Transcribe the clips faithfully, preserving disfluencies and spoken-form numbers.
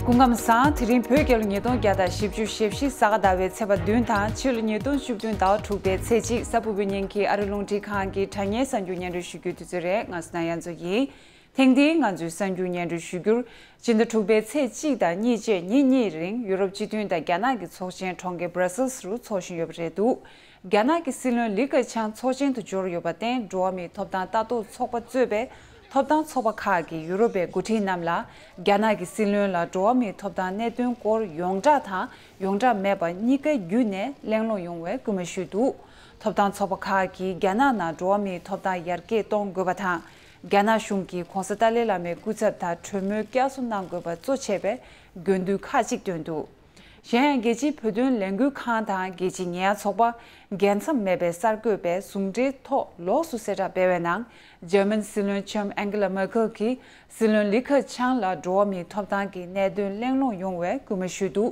སྐུ་ཁམས་བཟང་། དེ་རིང་བོད་རྒྱལ་ལོ་ཉིས་སྟོང་བརྒྱ་དང་བཞི་བཅུ་ཞེ་བཞི་ས་ག་ཟླ་བའི་ཚེས་པ་བདུན་དང་ཕྱི་ལོ་ཉིས་སྟོང་བཅུ་བདུན་ཟླ་བ་དྲུག་པའི་ཚེས་གཅིག་གཟའ་ཕུར་བུའི་ཉིན་གྱི་ཨ་རི་རླུང་འཕྲིན་ཁང་གི་དྲ་བརྙན་གསར་འགྱུར་སྙན་སྒྲོན་ཞུ་རྒྱུའི་དུས་ཚོད་རེད། ང་སུ་ན་ཡ་མཚོ་ཡིན། ཐེངས་འདིའི་ང་ཚོའི་གསར་འགྱུར་སྙན་སྒྲོན་ཞུ་རྒྱུར། སྤྱི་ཟླ་དྲུག་པའི་ཚེས་གཅིག་དང་གཉིས་བཅས་ཉིན་གཉིས་རིང་ཡུ་རོབ་སྤྱི་མཐུན་དང་རྒྱ་ནག་གི་ཚོགས་ཆེན་གྲོང་ཁྱེར་Brussels་རུ་འཚོགས་བཞིན་ཡོད་པ་རེད་འདུག་རྒྱ་ནག་གི་སྲིད་བློན་ལི་ཁེ་ཆང་ཚོགས་ཆེན་དུ་འབྱོར་ཡོད་པར་བརྟེན། འགྲོ་བ་མིའི་ཐོབ་ཐང་ལྟ་རྟོག་ཚོགས་པ་གཙོས་པའི་ཐོབ་ཐང་ཚོགས་པ་ཁག་གིས་ཡུ་རོབ་པའི་འགོ་ཁྲིད་རྣམས་ལ་རྒྱ་ནག་གི་སྲིད་བློན་ལ་འགྲོ་བ་མིའི་ཐོབ་ཐང་གནད་དོན་སྐོར་ཡོངས་གྲགས་དང་ཡོངས་གྲགས་མེད་པ་གཉིས་ཀ་བརྒྱུད་ནས་གླེང་སློང་ཡོང་བའི་སྐུལ་མ་ཞུས་འདུག་ཐོབ་ཐང་ཚོགས་པ་ཁག་གིས་རྒྱ་ནག་ནང་འགྲོ་བ་མིའི་ཐོབ་ཐང་ཡར་རྒྱས་གཏོང་དགོས་པ་དང་། རྒྱ་ནག་གཞུང་གིས་༸གོང་ས་ཏཱ་ལའི་བླ་མའི་སྐུ་ཚབ་དང་གྲོས་མོལ་བསྐྱར་གསོ་གནང་དགོས་པ་གཙོ་བྱས་པའི་དགོས་འདུན་ཁག་ཅིག་བཏོན་འདུག་གཞན་ཡང་རྒྱལ་སྤྱིའི་བོད་དོན་ལས་འགུལ་ཁང་དང་རྒྱལ་སྤྱིའི་ཉེས་ཡངས་ཚོགས་པ། རྒྱལ་མཚམས་མེད་པའི་གསར་འགོད་པས་ཟུང་འབྲེལ་ཐོག་ལོགས་སུ་གསལ་བསྒྲགས་སྤེལ་བའི་ནང་། འཇར་མན་སྲིད་བློན་ལྕམ་ཨན་ཀེ་ལ་མེར་ཁེལ་གྱིས་སྲིད་བློན་ལི་ཁེ་ཆང་ལ་འགྲོ་བ་མིའི་ཐོབ་ཐང་གི་གནད་དོན་གླེང་སློང་ཡོང་བའི་སྐུལ་མ་ཞུས་འདུག་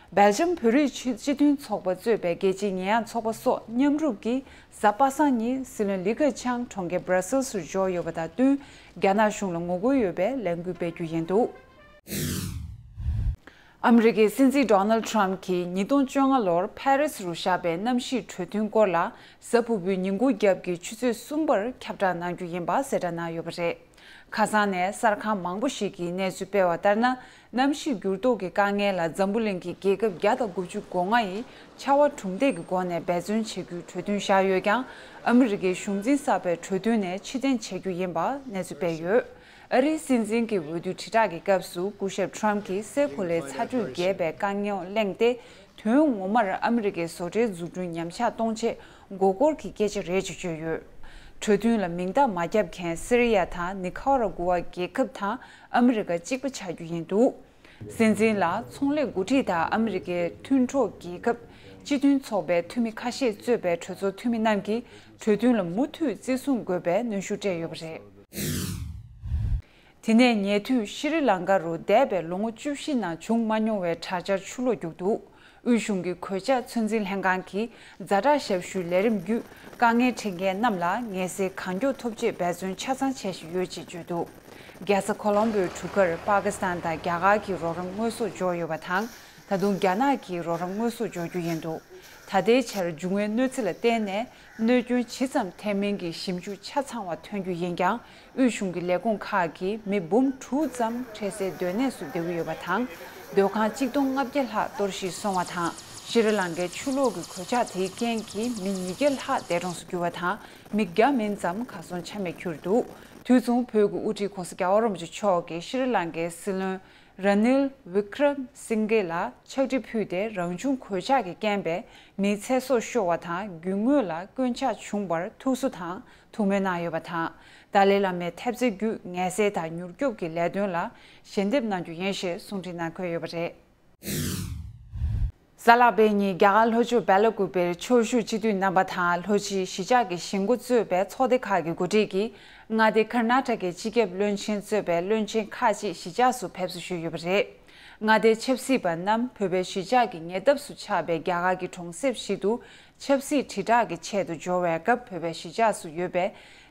སྦེལ་ཇམ་བོད་རིགས་སྤྱི་སྤྱི་མཐུན་ཚོགས་པ་གཙོས་པའི་རྒྱལ་སྤྱིའི་ཉེས་ཡངས་ཚོགས་པ་སོགས་མཉམ་རུབ་ཀྱིས་གཟའ་པ་སངས་ཉིན་སྲིད་བློན་ལི་ཁེ་ཆང་གྲོང་ཁྱེར་Brussels་རུ་འབྱོར་ཡོད་པ་དང་བསྟུན། རྒྱ་ནག་གཞུང་ལ་ངོ་རྒོལ་ཡོད་པའི་ལས་འགུལ་སྤེལ་རྒྱུ་ཡིན་འདུག་ཨ་མི་རི་ཀའི་སྲིད་འཛིན་Donald Trump་གྱིས་ཉིས་སྟོང་བཅོ་ལྔ་ལོར་ཕ་རི་སི་རུ་བཞག་པའི་གནམ་གཤིས་གྲོས་མཐུན་སྐོར་ལ་གཟའ་ཕུར་བུའི་ཉིན་གུང་རྒྱབ་ཀྱི་ཆུ་ཚོད་གསུམ་པར་ཁྱབ་བསྒྲགས་གནང་རྒྱུ་ཡིན་པ་གསལ་བསྒྲགས་གནང་ཡོད་པ་རེད། ཁ་སང་ནས་གསར་ཁང་མང་པོ་ཞིག་གིས་གནས་ཚུལ་སྤེལ་བ་ལྟར་ན། གནམ་གཤིས་འགྱུར་ལྡོག་གི་དཀའ་ངལ་ལ་འཛམ་བུ་གླིང་གི་རྒྱལ་ཁབ་བརྒྱ་དང་དགུ་བཅུ་གོ་ལྔ་ཡིས་ཕྱར་བ་གྲུ་འདེགས་ཀྱི་སྒོ་ནས་འབད་བརྩོན་བྱེད་རྒྱུའི་གྲོས་མཐུན་བཞག་ཡོད་ཀྱང་། ཨ་མི་རི་ཀའི་གཞུང་འཛིན་གསར་པས་གྲོས་མཐུན་ནས་ཕྱིར་འཐེན་བྱེད་རྒྱུ་ཡིན་པ་གནས་ཚུལ་སྤེལ་ཡོད། ཨ་རིའི་སྲིད་འཛིན་གྱི་འོས་བསྡུ་དྲིལ་བསྒྲགས་ཀྱི་སྐབས་སུ་སྐུ་ཞབས་Trump་གྱིས་སེ་གོ་ལའི་ཚ་དྲོད་རྒྱས་པའི་དཀའ་ངལ་གླེང་སྟེ། དོན་ངོ་མར་ཨ་མི་རི་ཀའི་བཟོ་གྲྭའི་འཛུགས་སྐྲུན་ཉམས་ཆག་གཏོང་ཆེད་མགོ་སྐོར་གྱི་སྐད་ཆ་རེད་ཅེས་བརྗོད་ཡོད། གྲོས་མཐུན་ལ་མིང་རྟགས་མ་བརྒྱབ་མཁན་སི་རི་ཡ་དང་ནི་ཁ་ར་གུ་ཝ་རྒྱལ་ཁབ་དང་ཨ་མི་རི་ཀ་གཅིག་པ་ཆགས་རྒྱུ་ཡིན་འདུག་སྲིད་འཛིན་ལ་ཚོང་ལས་འགོ་ཁྲིད་དང་ཨ་མི་རི་ཀའི་མཐུན་གྲོགས་རྒྱལ་ཁབ་སྤྱི་མཐུན་ཚོགས་པའི་འཐུས་མི་ཁ་ཤས་གཙོས་པའི་གྲོས་ཚོགས་འཐུས་མི་རྣམས་ཀྱིས་གྲོས་མཐུན་ལ་མུ་མཐུད་བརྩི་སྲུང་དགོས་པའི་གནོན་ཤུགས་སྤྲད་ཡོད་པ་རེད། དེ་ནས་ཉེ་དུས་ཤྲི་ལང་ཀ་རུ་འདས་པའི་ལོ་ངོ་བཅུ་བཞི་ནང་བྱུང་མ་མྱོང་བའི་དྲག་ཆར་ཆུ་ལོག་རྒྱུག་འདུག་དབུས་གཞུང་གི་གོད་ཆག་ཚོད་འཛིན་ལྷན་ཁང་གིས་ཛ་དྲག་ཞབས་ཞུའི་ལས་རིམ་བརྒྱུད་དཀའ་ངལ་འཕྲད་མཁན་རྣམས་ལ་ངལ་སེལ་གང་མགྱོགས་ཐོབ་ཆེད་འབད་བརྩོན་ཆ་ཚང་བྱེད་བཞིན་ཡོད་ཅེས་བརྗོད་འདུག་རྒྱལ་ས་ཁོ་ལོམ་བྷོའི་གྲུ་ཁར་པ་ཀི་སི་ཐན་དང་རྒྱ་གར་གྱི་རོགས་རམ་དངོས་ཟོག་འབྱོར་ཡོད་པ་དང་། ད་དུང་རྒྱ་ནག་གི་རོགས་རམ་དངོས་ཟོག་འབྱོར་རྒྱུ་ཡིན་འདུག་ད་ལྟའི་ཆར་འབྱུང་བའི་གནོད་འཚེ་ལ་བརྟེན་ནས་གནོད་སྐྱོན་ཇི་ཙམ་ཐེབས་མིན་གྱི་ཞིབ་འཇུག་ཆ་ཚང་བ་ཐོན་རྒྱུ་ཡིན་ཀྱང་། དབུས་གཞུང་གི་ལས་ཁུངས་ཁག་གིས་མི་འབུམ་དྲུག་ཙམ་འཕྲལ་སེལ་སྡོད་གནས་སུ་བསྡད་ཀྱི་ཡོད་པ་དང་། སྡོད་ཁང་གཅིག་སྟོང་ལྔ་བརྒྱ་ལྷག་གཏོར་བཤིག་སོང་བ་དང་། ཤྲི་ལང་ཀའི་ཆུ་ལོག་གི་གོད་ཆག་དེའི་རྐྱེན་གྱིས་མི་ཉིས་བརྒྱ་ལྷག་འདས་གྲོངས་སུ་གྱུར་བ་དང་། མི་བརྒྱ་མིན་ཙམ་གར་སོང་ཆ་མེད་གྱུར་འདུག་དུས་མཚུངས་བོད་ཀྱི་དབུ་ཁྲིད་༸གོང་ས་༸རྒྱལ་བ་རིན་པོ་ཆེ་མཆོག་གིས་ཤྲི་ལང་ཀའི་སྲིད་བློན་Ranil Wickremesinghe་ལ་ཕྱག་བྲིས་ཕུལ་ཏེ། རང་བྱུང་གོད་ཆག་གི་རྐྱེན་པས་མིའི་ཚེ་སྲོག་ཤོར་བ་དང་། རྒྱུ་དངོས་ལ་སྐྱོན་ཆག་བྱུང་བར་ཐུགས་གསོ་དང་ཐུགས་སྨོན་གནང་ཡོད་པ་དང་། ཏཱ་ལའི་བླ་མའི་ཐེབས་རྩའི་བརྒྱུད་ངལ་སེལ་དང་མྱུར་སྐྱོབ་ཀྱི་ལས་དོན་ལ་ཞལ་འདེབས་གནང་རྒྱུ་ཡིན་ཞེས་གསུང་འཕྲིན་ནང་འཁོད་ཡོད་པ་རེད། གཟའ་ལྷག་པའི་ཉིན་རྒྱ་གར་ལྷོ་ཕྱོགས་སྦེལ་ཀུ་པེར་ཕྱོགས་བཞུགས་སྤྱི་འཐུས་རྣམ་པ་དང་། ལྷོ་ཕྱིའི་གཞིས་ཆགས་ཀྱི་གཞིས་འགོ་གཙོས་པའི་ཚོགས་སྡེ་ཁག་གི་འགོ་ཁྲིད་ཀྱིས་མངའ་སྡེ་ཀར་ནཱ་ཊ་ཀའི་སྤྱི་ཁྱབ་བློན་ཆེན་གཙོས་པའི་བློན་ཆེན་ཁག་ཅིག་གཞིས་ཆགས་སུ་ཕེབས་བསུ་ཞུས་ཡོད་པ་རེད། མངའ་སྡེའི་ཆབ་སྲིད་པ་རྣམས་བོད་པའི་གཞིས་ཆགས་ཀྱི་ཉེ་འདབས་སུ་ཆགས་པའི་རྒྱ་གར་གྱི་གྲོང་གསེབ་ཞིག་ཏུ་ཆབ་སྲིད་དྲིལ་བསྒྲགས་ཀྱི་ཆེད་དུ་འབྱོར་བའི་སྐབས། བོད་པའི་གཞིས་ཆགས་སུ་ཡོད་པའི་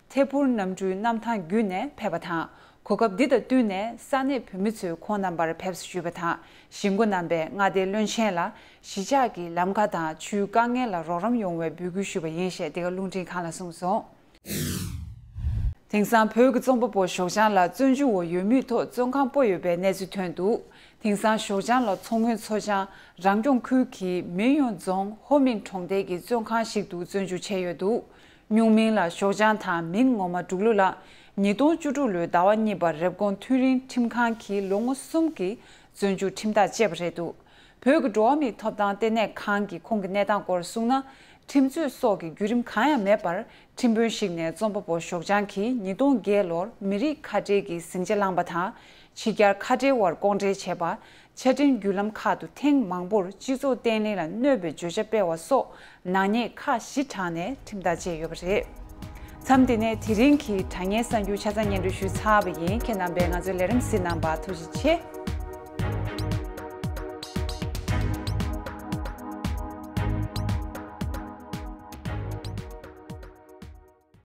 ཐད་འཕུར་གནམ་གྲུའི་གནམ་ཐང་བརྒྱུད་ནས་ཕེབས་པ་དང་། གོ་སྐབས་འདི་དང་བསྟུན་ནས་ས་གནས་བོད་མི་ཚོས་ཁོང་རྣམ་པར་ཕེབས་བསུ་ཞུས་པ་དང་། གཞིས་འགོ་རྣམ་པས་མངའ་སྡེའི་བློན་ཆེན་ལ་གཞིས་ཆགས་ཀྱི་ལམ་ཁ་དང་ཆུའི་དཀའ་ངལ་ལ་རོགས་རམ་ཡོང་བའི་འབོད་སྐུལ་ཞུས་པ་ཡིན་ཞེས་འདི་ག་རླུང་འཕྲིན་ཁང་ལ་གསུངས་སོང་། དེང་སང་བོད་ཀྱི་རྩོམ་པ་པོ་ཞོགས་ལྗང་ལགས་བཙོན་འཇུག་འོག་ཡོད་མུས་ཐོག་བཙོན་ཁང་སྤོ་ཡོད་པའི་གནས་ཚུལ་ཐོན་འདུག་དེང་སང་ཞོགས་ལྗང་ལགས་མཚོ་སྔོན་མཚོ་བྱང་རང་སྐྱོང་ཁུལ་གྱི་མིན་ཡོང་རྫོང་ཧོ་མིན་གྲོང་རྡལ་གྱི་བཙོན་ཁང་ཞིག་ཏུ་བཙོན་འཇུག་བྱས་ཡོད་འདུག་སྨྱུག་མིང་ལ་ཞོགས་ལྗང་དང་མིང་ངོ་མ་འབྲུག་ལོ་ལགས། ཉིས་སྟོང་བཅུ་དྲུག་ལོའི་ཟླ་བ་གཉིས་པར་རེབ་གོང་མཐོ་རིམ་ཁྲིམས་ཁང་གིས་ལོ་ངོ་གསུམ་གྱི་བཙོན་འཇུག་ཁྲིམས་ཐག་བཅད་པ་རེད་འདུག་བོད་ཀྱི་འགྲོ་བ་མིའི་ཐོབ་ཐང་ལྟེ་གནས་ཁང་གིས་ཁོང་གི་གནས་སྟངས་སྐོར་གསུངས་ན། ཁྲིམས་རྩོད་སོགས་ཀྱི་བརྒྱུད་རིམ་གང་ཡང་མེད་པར། ཁྲིམས་དཔོན་ཞིག་ནས་རྩོམ་པ་པོ་ཞོགས་ལྗང་གིས་ཉིས་སྟོང་བརྒྱད་ལོར་མི་རིགས་ཁ་བྲལ་གྱི་ཟིང་ཆ་བསླངས་པ་དང་། ཕྱི་རྒྱལ་ཁ་བྲལ་བར་ལྐོག་འབྲེལ་བྱས་པ། ཆ་འཕྲིན་བརྒྱུད་ལམ་ཁག་ཏུ་ཐེངས་མང་པོར་སྤྱི་ཚོགས་བརྟན་ལྷིང་ལ་གནོད་པའི་བརྗོད་བྱ་སྤེལ་བ་སོགས་ནག་ཉེས་ཁག་བཞི་དྲངས་ནས་ཁྲིམས་ཐག་བཅད་ཡོད་པ་རེད། མཚམས་འདི་ནས་དེ་རིང་གི་དྲ་བརྙན་གསར་འགྱུར་ཆ་ཚང་སྙན་སྒྲོན་ཞུས་ཚར་བ་ཡིན། ཁྱེད་རྣམ་པས་ང་ཚོའི་ལས་རིམ་གཟིགས་གནང་བར་ཐུགས་རྗེ་ཆེ།